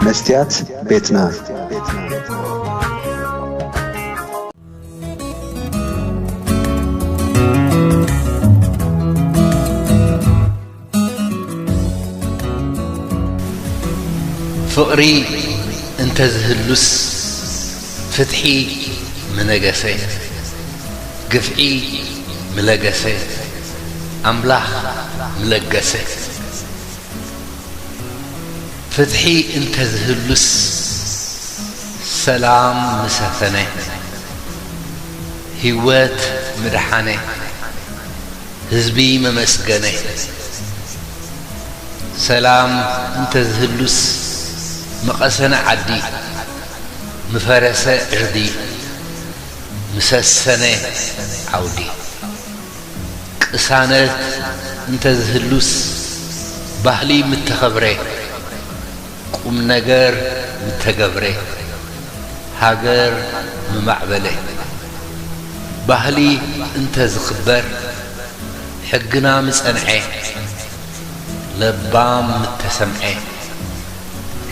መስትያት ቤትና። ፍቕሪ እንተዝህሉስ ፍትሒ ምነገሰ፣ ግፍዒ ምለገሰ፣ ኣምላኽ ምለገሰ። ፍትሒ እንተዝህሉስ ሰላም ምሰፈነ፣ ህይወት ምድሓነ፣ ህዝቢ መመስገነ። ሰላም እንተዝህሉስ ምቐሰነ ዓዲ፣ ምፈረሰ ዕርዲ፣ ምሰሰነ ዓውዲ። ቅሳነት እንተዝህሉስ ባህሊ ምተኸብረ፣ ቁም ነገር ምተገብረ፣ ሃገር ምማዕበለ። ባህሊ እንተዝኽበር ሕግና ምጸንዐ፣ ለባም ምተሰምዐ፣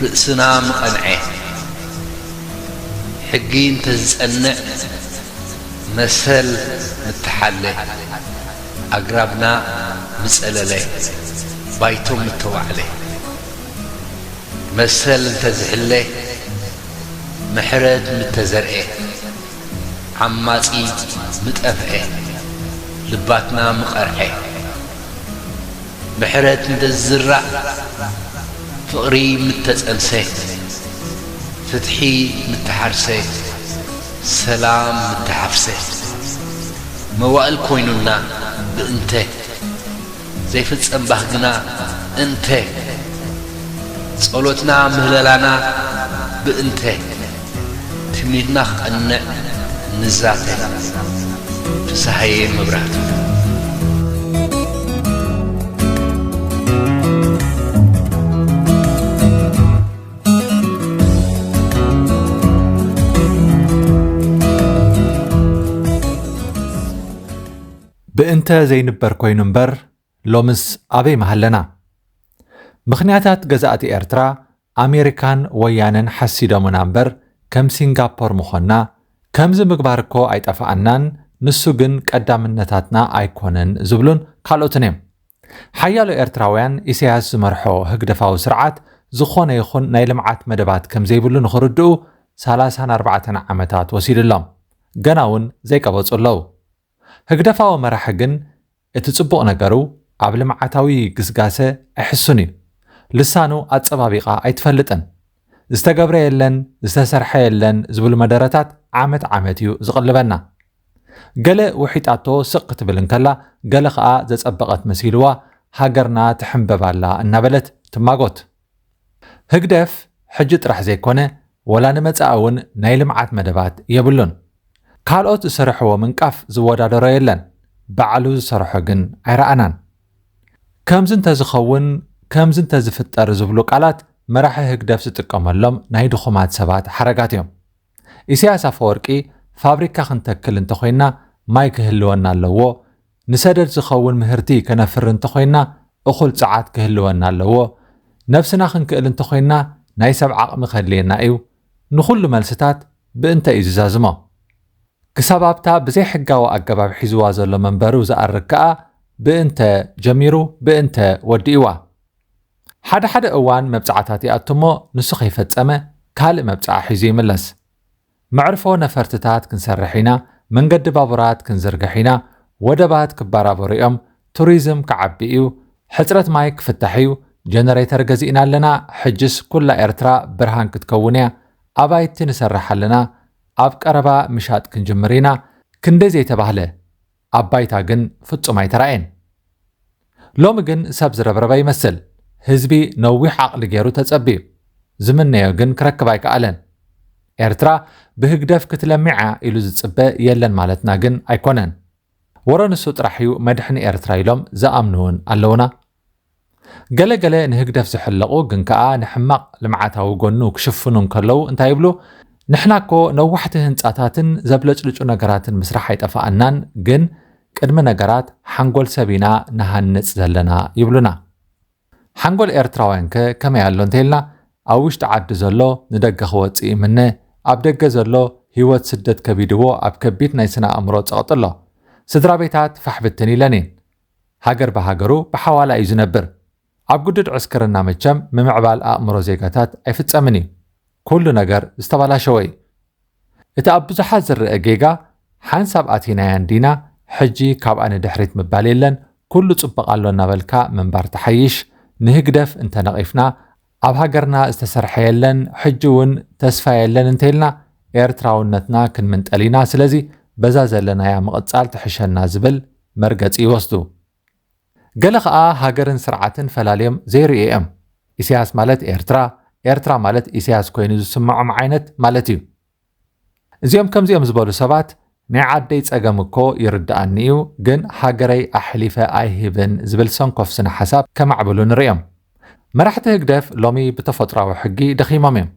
ርእስና ምቐንዐ። ሕጊ እንተዝጸንዕ መሰል ምተሓለ፣ ኣግራብና ምጸለለ፣ ባይቶ ምተዋዕለ። መሰል እንተዝሕለ ምሕረት ምተዘርኤ፣ ዓማጺ ምጠፍኤ፣ ልባትና ምቐርዐ። ምሕረት እንተዝዝራእ ፍቕሪ ምተጸንሰ፣ ፍትሒ ምተሓርሰ፣ ሰላም ምተሓፍሰ። መዋእል ኮይኑና ብእንተ ዘይፍጸም ባህግና እንተ ጸሎትና ምህለላና ብእንተ ትምኒትና ክቐንዕ ንዛተ። ፍስሃየ መብራህቱ። ብእንተ ዘይንበር ኮይኑ እምበር ሎምስ ኣበይ ምሃለና? ምኽንያታት ገዛእቲ ኤርትራ ኣሜሪካን ወያነን ሓሲዶምና እምበር ከም ሲንጋፖር ምኾንና፣ ከምዚ ምግባር እኮ ኣይጠፍኣናን፣ ንሱ ግን ቀዳምነታትና ኣይኮነን ዝብሉን ካልኦትን እዮም። ሓያሎ ኤርትራውያን ኢሳያስ ዝመርሖ ህግደፋዊ ስርዓት ዝኾነ ይኹን ናይ ልምዓት መደባት ከም ዘይብሉ ንኽርድኡ ሰላሳን ኣርባዕተን ዓመታት ወሲዱሎም። ገና እውን ዘይቀበጹ ኣለዉ። ህግደፋዊ መራሒ ግን እቲ ጽቡቕ ነገሩ ኣብ ልምዓታዊ ግስጋሰ ኣይሕሱን እዩ። ልሳኑ ኣጸባቢቓ ኣይትፈልጥን። ዝተገብረ የለን፣ ዝተሰርሐ የለን ዝብሉ መደረታት ዓመት ዓመት እዩ ዝቕልበና። ገለ ውሒጣቶ ስቕ ክትብል እንከላ፣ ገለ ኸኣ ዘጸበቐት መሲልዋ ሃገርና ትሕንበብ ኣላ እናበለት ትማጎት። ህግደፍ ሕጂ ጥራሕ ዘይኮነ፣ ወላ ንመጻኢ እውን ናይ ልምዓት መደባት የብሉን። ካልኦት ዝሰርሕዎ ምንቃፍ ዝወዳደሮ የለን፣ ባዕሉ ዝሰርሖ ግን ኣይረኣናን። ከምዚ እንተዝኸውን፣ ከምዚ እንተዝፍጠር ዝብሉ ቃላት መራሒ ህግደፍ ዝጥቀመሎም ናይ ድኹማት ሰባት ሓረጋት እዮም። ኢሳያስ ኣፈወርቂ ፋብሪካ ክንተክል እንተኾይንና ማይ ክህልወና ኣለዎ፣ ንሰደድ ዝኸውን ምህርቲ ከነፍሪ እንተኾይንና እኹል ጸዓት ክህልወና ኣለዎ፣ ነብስና ክንክእል እንተኾይንና ናይ ሰብ ዓቕሚ ከድልየና እዩ። ንኹሉ መልስታት ብእንተ እዩ ዝዛዝሞ። ክሳብ ኣብታ ብዘይሕጋዊ ኣገባብ ሒዝዋ ዘሎ መንበሩ ዝኣርግ ከኣ ብእንተ ጀሚሩ ብእንተ ወዲእዋ። ሓደ ሓደ እዋን መብጻዕታት ይኣቱ እሞ ንሱ ከይፈጸመ ካልእ መብጻዓ ሒዙ ይምለስ። መዕርፎ ነፈርትታት ክንሰርሕ ኢና፣ መንገዲ ባቡራት ክንዝርግሕ ኢና፣ ወደባት ክበራበሩ እዮም፣ ቱሪዝም ክዓቢ እዩ፣ ሕጽረት ማይ ክፍታሕ እዩ፣ ጀነሬተር ገዚእና ኣለና፣ ሕጅስ ኩላ ኤርትራ ብርሃን ክትከውን እያ፣ ኣባይቲ ንሰርሕ ኣለና፣ ኣብ ቀረባ ምሻጥ ክንጅምር ኢና፣ ክንደይ ዘይተባህለ። ኣብ ባይታ ግን ፍጹም ኣይተራእየን። ሎሚ ግን ሰብ ዝረብረበ ይመስል። ህዝቢ ነዊሕ ዓቕሊ ገይሩ ተጸብዩ። ዝምነዮ ግን ክረክብ ኣይከኣለን። ኤርትራ ብህግደፍ ክትለምዕ እያ ኢሉ ዝጽበ የለን ማለትና ግን ኣይኮነን። ወረ ንሱ ጥራሕ እዩ መድሕኒ ኤርትራ ኢሎም ዝኣምኑ እውን ኣለውና። ገለ ገለ ንህግደፍ ዝሕለቑ ግን ከኣ ንሕማቕ ልምዓታዊ ጎኑ ክሽፍኑ እንከለዉ እንታይ ይብሉ? ንሕና እኮ ነዋሕቲ ህንጻታትን ዘብለጭልጩ ነገራትን ምስራሕ ኣይጠፍኣናን፣ ግን ቅድሚ ነገራት ሓንጎል ሰብ ኢና ንሃንጽ ዘለና ይብሉና። ሓንጎል ኤርትራውያን ከ ከመይ ኣሎ እንተኢልና፣ ኣብ ውሽጢ ዓዲ ዘሎ ንደገ ክወጽእ ይምነ፣ ኣብ ደገ ዘሎ ህይወት ስደት ከቢድዎ ኣብ ከቢድ ናይ ስነ ኣእምሮ ጸቕጢ ኣሎ። ስድራ ቤታት ፋሕ ብትን ኢለን እየን። ሃገር ብሃገሩ ብሓዋላ እዩ ዝነብር። ኣብ ግዱድ ዕስክርና መቸም ምምዕባል ኣእምሮ ዜጋታት ኣይፍጸምን እዩ። ኩሉ ነገር ዝተባላሸወ እዩ። እቲ ኣብ ብዙሓት ዝረአ ጌጋ፣ ሓንሳብ ኣቲናያ እንዲና፣ ሕጂ ካብኣ ንድሕሪት ምባል የለን፣ ኩሉ ጽቡቕ ኣሎ እናበልካ ምንባር ተሓይሽ። ንህግደፍ እንተነቒፍና፣ ኣብ ሃገርና ዝተሰርሐ የለን፣ ሕጂ እውን ተስፋ የለን እንተኢልና፣ ኤርትራውነትና ክንምንጠል ኢና። ስለዚ በዛ ዘለናያ ምቕጻል ትሕሸና ዝብል መርገጺ ይወስዱ። ገለ ኸኣ ሃገርን ስርዓትን ፈላልዮም ዘይርእዩ እዮም። ኢሳያስ ማለት ኤርትራ፣ ኤርትራ ማለት ኢሳያስ ኮይኑ ዝስምዖም ዓይነት ማለት እዩ። እዚኦም ከምዚኦም ዝበሉ ሰባት፣ ናይ ዓደይ ጸገም እኮ ይርድኣኒ እዩ፣ ግን ሃገረይ ኣሕሊፈ ኣይህብን ዝብል ሰንኮፍ ስነ ሓሳብ ከማዕብሉ ንርእዮም። መራሕቲ ህግደፍ ሎሚ ብተፈጥራዊ ሕጊ ደኺሞም እዮም።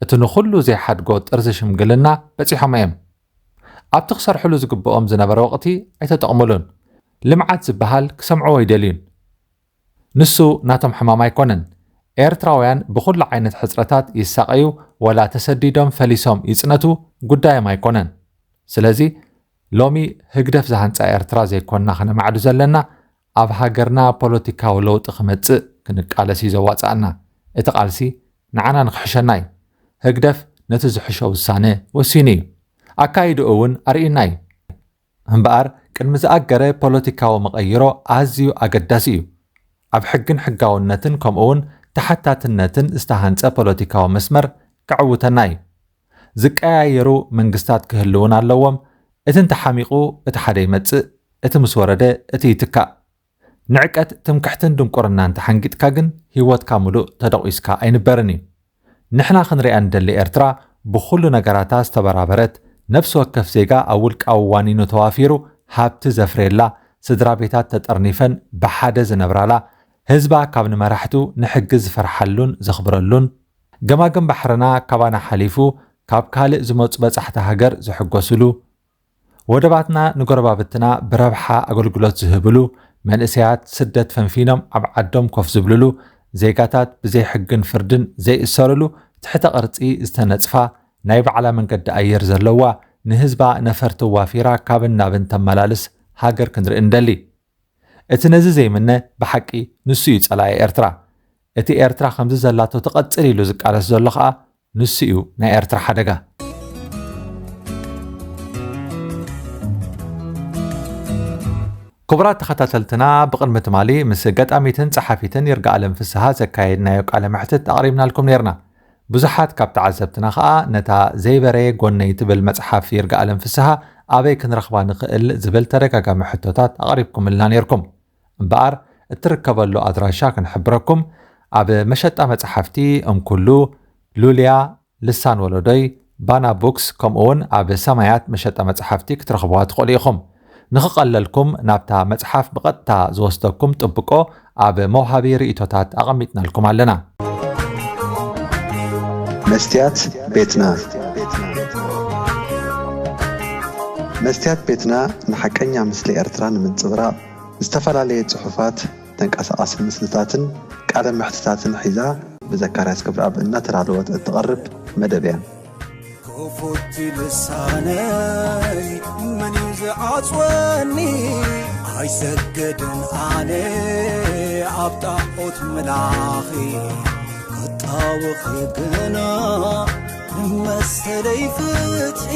እቲ ንኹሉ ዘይሓድጎ ጥርዚ ሽምግልና በጺሖም እዮም። ኣብቲ ክሰርሕሉ ዝግብኦም ዝነበረ ወቕቲ ኣይተጠቕሙሉን። ልምዓት ዝበሃል ክሰምዕዎ ኣይደልዩን። ንሱ ናቶም ሕማም ኣይኮነን። ኤርትራውያን ብኹሉ ዓይነት ሕጽረታት ይሳቐዩ፣ ወላ ተሰዲዶም ፈሊሶም ይጽነቱ፣ ጉዳዮም ኣይኮነን። ስለዚ ሎሚ ህግደፍ ዝሃንጻ ኤርትራ ዘይኮንና ክነማዕዱ ዘለና፣ ኣብ ሃገርና ፖለቲካዊ ለውጢ ክመጽእ ክንቃለስ እዩ ዘዋጽኣና። እቲ ቃልሲ ንዓና ንኽሕሸና እዩ። ህግደፍ ነቲ ዝሕሾ ውሳነ ወሲኑ እዩ። ኣካይድኡ እውን ኣርእዩና እዩ። እምበኣር ቅድሚ ዝኣገረ ፖለቲካዊ መቐይሮ ኣዝዩ ኣገዳሲ እዩ። ኣብ ሕግን ሕጋውነትን ከምኡ እውን ተሓታትነትን ዝተሃንጸ ፖለቲካዊ መስመር ከዕውተና እዩ። ዝቀያየሩ መንግስታት ክህልውን ኣለዎም። እቲ እንተሓሚቑ እቲ ሓደ ይመጽእ፣ እቲ ምስ ወረደ እቲ ይትካእ። ንዕቀት፣ ትምክሕትን ድንቁርናን ተሓንጊጥካ ግን ህይወትካ ምሉእ ተደቑስካ ኣይንበርን እዩ። ንሕና ክንሪኣ እንደሊ ኤርትራ ብኹሉ ነገራታ ዝተበራበረት፣ ነፍሲ ወከፍ ዜጋ ኣብ ውልቃዊ ዋኒኑ ተዋፊሩ ሃብቲ ዘፍርየላ፣ ስድራ ቤታት ተጠርኒፈን ብሓደ ዝነብራላ፣ ህዝባ ካብ ንመራሕቱ ንሕጊ ዝፈርሓሉን ዘኽብረሉን፣ ገማግም ባሕርና ካባና ሓሊፉ ካብ ካልእ ዝመጹ በጻሕቲ ሃገር ዝሕጎስሉ፣ ወደባትና ንጎረባብትና ብረብሓ ኣገልግሎት ዝህብሉ፣ መንእሰያት ስደት ፈንፊኖም ኣብ ዓዶም ኮፍ ዝብልሉ፣ ዜጋታት ብዘይ ሕግን ፍርድን ዘይእሰርሉ፣ ትሕተ ቅርጺ ዝተነጽፋ፣ ናይ ባዕላ መንገዲ ኣየር ዘለዋ፣ ንህዝባ ነፈርቲ ዋፊራ ካብን ናብን ተመላልስ ሃገር ክንርኢ እንደሊ። እቲ ነዚ ዘይምነ ብሓቂ ንሱ እዩ ጸላኢ ኤርትራ። እቲ ኤርትራ ከምዚ ዘላቶ ትቐጽል ኢሉ ዝቃለስ ዘሎ ኸኣ ንሱ እዩ ናይ ኤርትራ ሓደጋ። ክቡራት ተኸታተልትና፣ ብቕድሚ ትማሊ ምስ ገጣሚትን ጸሓፊትን ይርጋኣለም ፍስሃ ዘካየድናዮ ቃለ መሕትት ኣቕሪብናልኩም ነይርና። ብዙሓት ካብ ተዓዘብትና ኸኣ ነታ ዘይበረየ ጎነይ ትብል መጽሓፍ ይርጋኣለም ፍስሃ ኣበይ ክንረኽባ ንኽእል ዝብል ተደጋጋሚ ሕቶታት ኣቕሪብኩምልና ነይርኩም። እምበኣር እትርከበሉ ኣድራሻ ክንሕብረኩም፣ ኣብ መሸጣ መጽሓፍቲ እንኩሉ፣ ሉልያ፣ ልሳን ወለዶይ፣ ባና ቡክስ፣ ከምኡ እውን ኣብ ሰማያት መሸጣ መጽሓፍቲ ክትረኽብዋ ትኽእሉ ኢኹም። ንኽቐለልኩም ናብታ መጽሓፍ ብቐጥታ ዝወስደኩም ጥብቆ ኣብ መውሃቢ ርእይቶታት ኣቐሚጥናልኩም ኣለና። መስትያት ቤትና። መስትያት ቤትና ንሓቀኛ ምስሊ ኤርትራ ንምንጽብራቕ ዝተፈላለየ ጽሑፋት፣ ተንቀሳቓሲ ምስልታትን ቃለ መሕትታትን ሒዛ ብዘካርያስ ክብረኣብ እናተዳለወት እትቐርብ መደብ እያ። ክፉት ልሳነይ መን እዩ ዝዓጽወኒ? ኣይሰግድን ኣነ ኣብ ጣዖት ምላኺ፣ ክጣወኺ ግና ንመሰለይ ፍትሒ።